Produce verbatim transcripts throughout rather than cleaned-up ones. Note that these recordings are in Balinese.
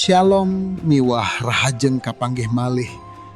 Shalom miwah rahajeng kapanggih malih,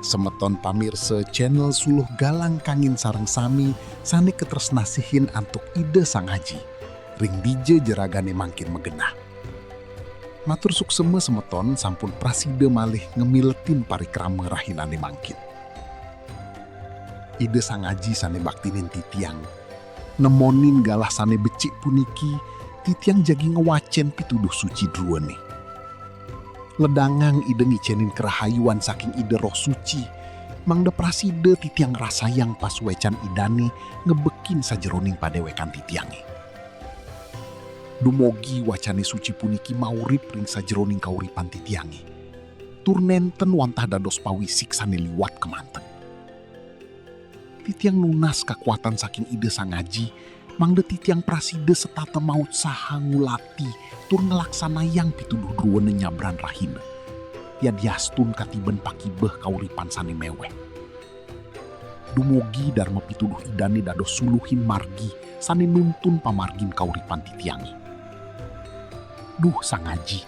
semeton pamirsa channel Suluh Galang Kangin sareng sami sane katresnasihin antuk Ida Sang Aji, ring dija jeragane mangkin magenah. Matur suksema semeton sampun prasida malih ngemiletin parikrama rahinane mangkin. Ida Sang Aji sane baktinin titiang, nemonin galah sane becik puniki, titiang jagi ngwacen pituduh suci druene. Ledangang Ida ngicenin karahayuan saking Ida Roh Suci, mangda prasida titiang ngrasayang pasuecan Idane ngebekin sajeroning padewekan titiange. Dumogi wacane suci puniki maurip ring sajeroning kauripan titiange, tur nenten wantah dados pawisik sane liwat kemanten. Titiang nunas kakuatan saking Ida Sang Aji, mangda titiang prasida setata mautsaha ngulati tur nglaksanayang pituduh druene nyabran rahina, yadiastun katiben pakibeh kauripan sane meweh. Dumugi darma pituduh Idane dados suluhin margi sane nuntun pamargin kauripan titiange. Duh Sang Aji,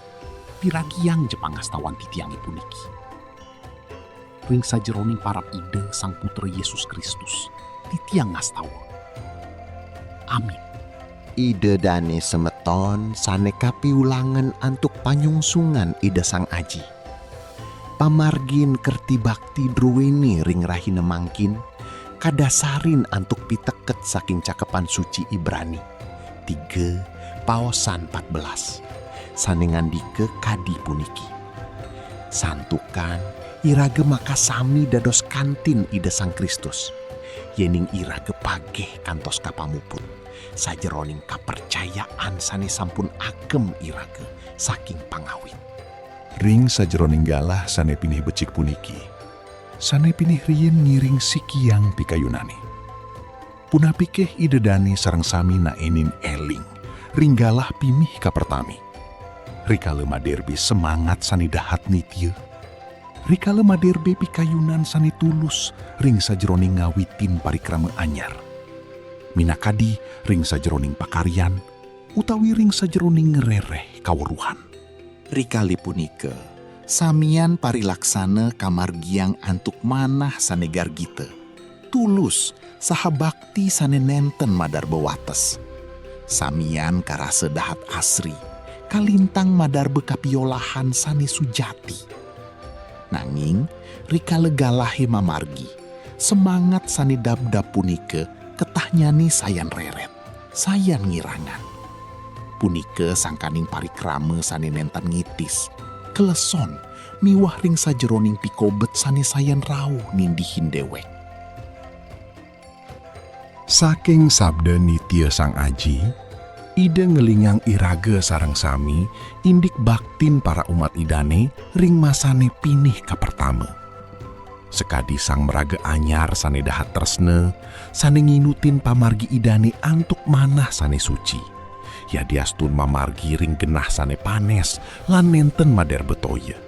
piragiang ja pangastawan titiange puniki. Ring sajeroning parab Ida Sang Putra Yesus Kristus, titiang ngastawa. Amin. Ida dane semeton sane kapiulangan antuk panyungsungan Ida Sang Aji. Pamargin kerti bakti druene ring rahina mangkin kadasarin antuk piteket saking Cakepan Suci Ibrani tiga, paosan empat belas, sane ngandika kadi puniki: Santukan iraga makasami dados kantin Ida Sang Kristus, yening iraga pageh kantos ka pamuput, sajeroning kapercayaan sane sampun agem iraga saking pangawit. Ring sajeroning galah sane pinih becik puniki, sane pinih riin ngiring sikiang pikayunane. Punapikeh Ida dane sareng sami naenin eling ring galah pinih kapertame, rikala maderbe semangat sane dahat nitia, rikala maderbe pikayunan sane tulus ring sajeroning ngawitin parikrama anyar, minakadi ring sajeroning pakaryan utawi ring sajeroning ngrereh kaweruhan. Rikala punika, samian parilaksana kamargiang antuk manah sane gargita, tulus, saha bakti sane nenten madarba wates. Samian karasa dahat asri, kalintang madarba kapiolahan sane sujati. Nanging, rikala galahe mamargi, semangat sane dabdab punika ketahnyane sayan reret, sayan ngirangan. Punika sangkaning parikrama sane nenten ngitis, kleson, miwah ring sajeroning pikobet sane sayan rauh nindihin dewek. Saking sabda nitia Sang Aji, Ida ngelingang iraga sareng sami indik baktin para umat Idane ring masane pinih kapertama. Sakadi sang maraga anyar sane dahat tresna, sane nginutin pamargi Idane antuk manah sane suci, yadiastun mamargi ring genah sane panes lan nenten maderba toya.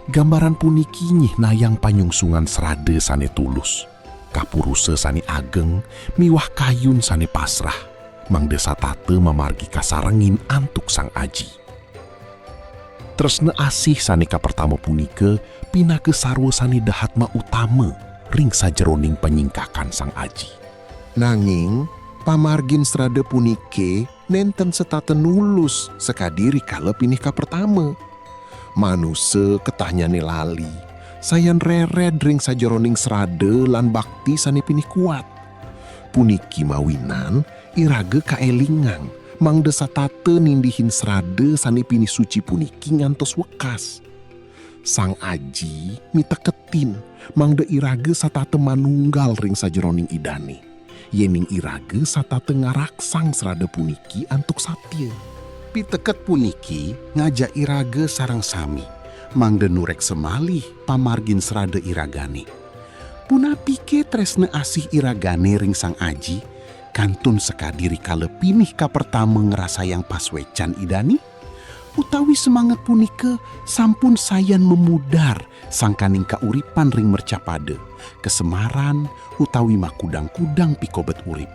Gambaran puniki nyihnayang panyungsungan srada sane tulus, kapurusa sane ageng miwah kayun sane pasrah, mangda satata mamargi kasarengin antuk Sang Aji. Tresna asih sane kapertama punika pinaka sarwa sane dahat mautama ring sajeroning panyingkakan Sang Aji. Nanging, pamargin srada punike nenten setata nulus sakadi rikala pinih kapertama. Manusa ketahnyane lali, sayan rered ring sajeroning srada lan bakti sane pinih kuat. Puniki mawinan iraga kaelingang, mangda satata nindihin srada sane pinih suci puniki ngantos wekas. Sang Aji miteketin, mangda iraga satata manunggal ring sajeroning Idane, yening iraga satata ngaraksang srada puniki antuk satia. Piteket puniki ngajak iraga sareng sami, mangda nureksa malih pamargin srada iragane. Punapike tresna asih iragane ring Sang Aji, kantun sakadi rikala pinih kapertama ngrasayang pasuecan Idane? Utawi semangat punika sampun sayan mamudar sangkaning kauripan ring mercapada, kasemaran, utawi makudang-kudang pikobet urip?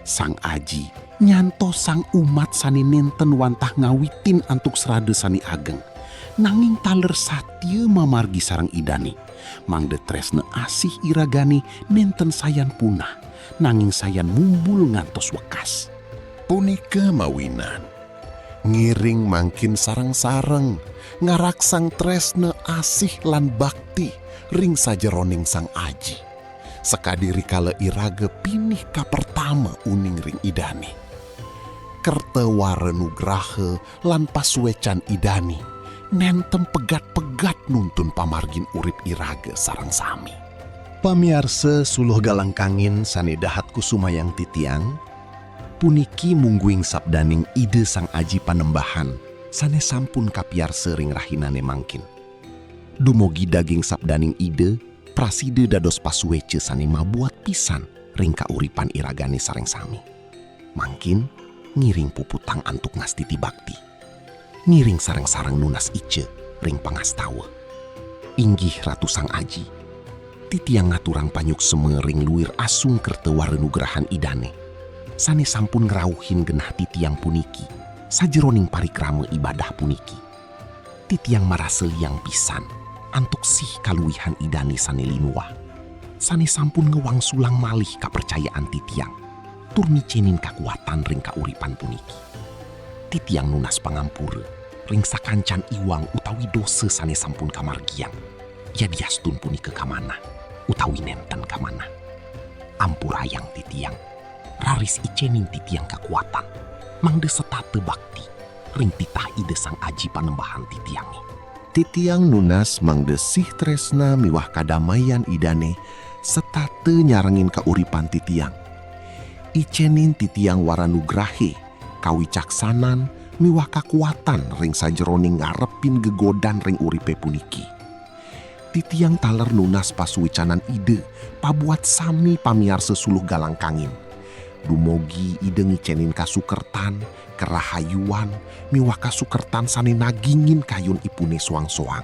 Sang Aji nyantosang umat sane nenten wantah ngawitin antuk srada sane ageng, nanging taler satia mamargi sareng Idane, mangda tresna asih iragane nenten sayan punah, nanging sayan mumbul ngantos wekas. Punika mawinan, ngiring mangkin sareng-sareng ngaraksang tresna asih lan bakti ring sajeroning Sang Aji, sakadi rikala iraga pinih kapertama uning ring Idane. Kerta wara nugraha lan pasuecan Idane nenten pegat-pegat nuntun pamargin urip iraga sareng sami. Pamiarsa Suluh Galang Kangin sane dahat kusumayang titiang, puniki mungguing sabdaning Ida Sang Aji Panembahan sane sampun kapiarsa ring rahinane mangkin. Dumugi daging sabdaning Ida prasida dados pasueca sane mabuat pisan ring kauripan iragane sareng sami. Mangkin ngiring puputang antuk ngastiti bakti. Ngiring sareng-sareng nunas ica ring pangastawa. Inggih Ratu Sang Aji, titiang ngaturang panyuksma ring luir asung kerta wara nugrahan Idane, sane sampun ngrauhin genah titiang puniki sajeroning parikrama ibadah puniki. Titiang marasa liang pisan antuk sih kaluihan Idane sane linuah, sane sampun ngwangsulang malih kapercayaan titiang, tur nicenin kakuatan ring kauripan puniki. Titiang nunas pangampura ring sakancan iwang utawi dosa sane sampun kamargiang, yadiastun punika kamanah utawi nenten kamanah. Ampurayang titiang, raris icenin titiang kakuatan, mangda setata bakti ring titah Ida Sang Aji Panembahan titiange. Titiang nunas mangda sih tresna miwah kadamaian Idane setata nyarengin kauripan titiang. Icenin titiang wara nugrahe, kawicaksanan, miwah kakuatan ring sajeroning ngarepin gegodan ring uripe puniki. Titiang taler nunas pasuecanan Ida pabuat sami pamiarsa Suluh Galang Kangin. Dumugi Ida ngicenin kasukertan, karahayuan, miwah kasukertan sane nagingin kayunipune soang-soang.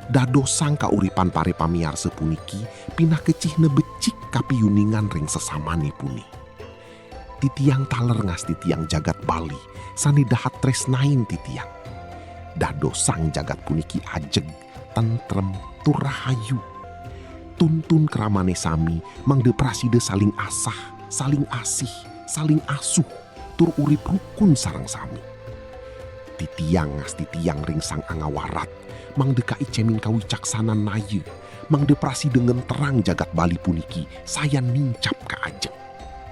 Dadosang kauripan pare pamiarsa puniki pinaka cihna becik kapiuningan ring sesamanipune. Titiang taler ngastitiang jagat Bali sane dahat tresnain titiang. Dadosang jagat puniki ajeg, tentrem, tur rahayu. Tuntun kramane sami mangda prasida saling asah, saling asih, saling asuh, tur urip rukun sareng sami. Titiang ngastitiang ring Sang Angawarat, mangda kaicenin kawicaksanan naya, mangda prasida ngenterang jagat Bali puniki sayan nincap ka ajeng.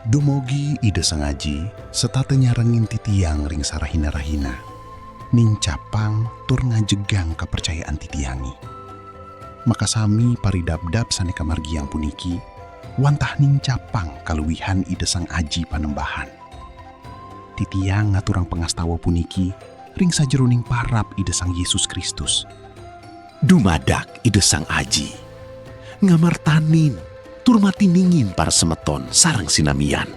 Dumugi Ida Sang Aji setata nyarengin titiang ring sarahina-rahina, nincapang tur ngajegang kapercayaan titiange. Makasami paridabdab sane kamargiang puniki, wantah nincapang kaluihan Ida Sang Aji Panembahan. Titiang ngaturang pangastawa puniki ring sajeroning parab Ida Sang Yesus Kristus. Dumadak Ida Sang Aji ngamartanin tur matiningin parasemeton sareng sinamian.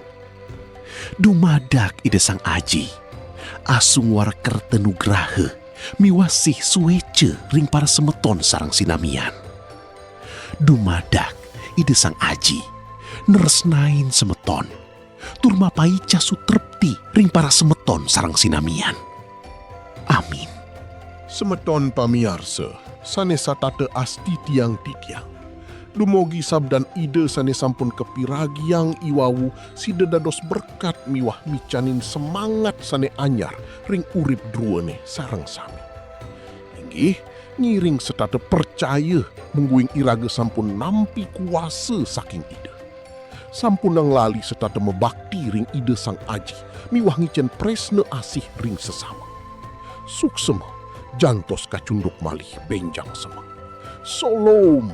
Dumadak Ida Sang Aji asung wara kerta nugraha miwah sih sueca ring parasemeton sareng sinamian. Dumadak Ida Sang Aji nresnain semeton tur mapaica sutrepti ring parasemeton sareng sinamian. Amin. Semeton pamiarsa sane satata astitiang titiang, dumugi sabdan Ida sane sampun kapiragiang iwau sida dados berkat miwah micanin semangat sane anyar ring urip druene sareng sami. Inggih, ngiring setata percaya mungguing iraga sampun nampi kuasa saking Ida. Sampunang lali setata mabakti ring Ida Sang Aji miwah ngicen tresna asih ring sesama. Suksma, jantos kacunduk malih benjang semeng. Solom.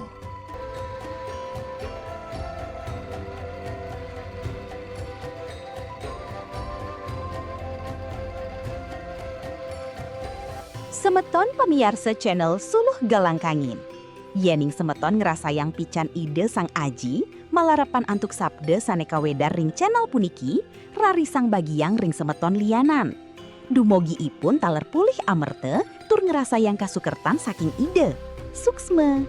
Semeton pamiarsa channel Suluh Galang Kangin. Yening semeton ngrasayang pican Ida Sang Aji malarapan antuk sabda sane kawedar ring channel puniki, rarisang bagiang ring semeton lianan. Dumugi ipun taler polih amerta tur ngrasayang kasukertan saking Ida. Suksma.